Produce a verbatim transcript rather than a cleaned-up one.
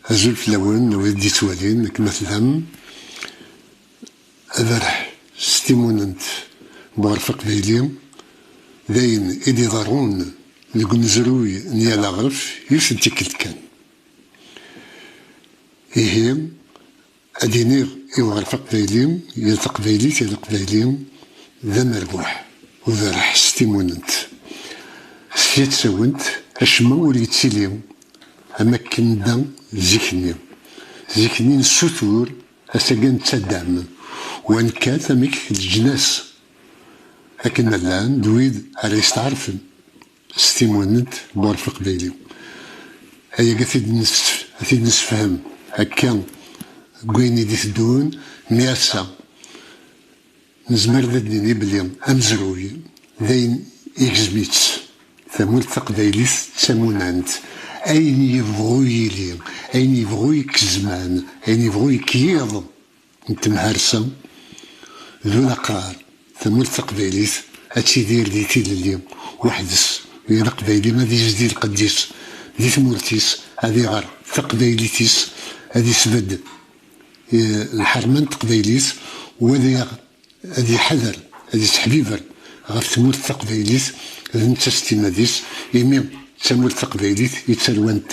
Azul fell-awen, a wid d-yettwalin, akken ma tellam. Aberreḥ s timunent n uɣref aqbayli, d ayen i d-iḍerrun deg umezruy n yal aɣref yiwet n tikkelt kan. Ihi, ad iniɣ i uɣref aqbayli, yal taqbaylit, yal aqbayli, d amerbuḥ, uberreḥ s timunent. S tidet-awent, acemma ur yettili am akken nedda zik-nni. Zik-nni nessutur, ass-agi nettadam, wa nekkat amek leǧnas akken llan d wid ara yesteɛrfen s timunent n uɣref aqbayli. Ayagi ad t-id-nessef-, ad t-id-nessefhem akka deg wayen i d-iteddun, mi ass-a nezmer ad d-nini belli amezruy d ayen igzem-itt. Tamurt taqbaylit d tamunant. Ayen yebɣu yili, ayen yebɣu yekk zzman, ayen yebɣu yekk yiḍ n temharsa d ulaqrar, tamurt taqbaylit ad tidir di tilelli weḥd-s. Yal aqbayli ad yezdi lqedd-is di tmurt-is, ad iɣer taqbaylit-is, ad isbedd, eh, lḥerma n teqbaylit, u ad iɣ-, ad iḥader, ad isseḥbiber ɣef tmurt taqbaylit, d netta s timmad-is, imi d tamurt taqbaylit i ttarwant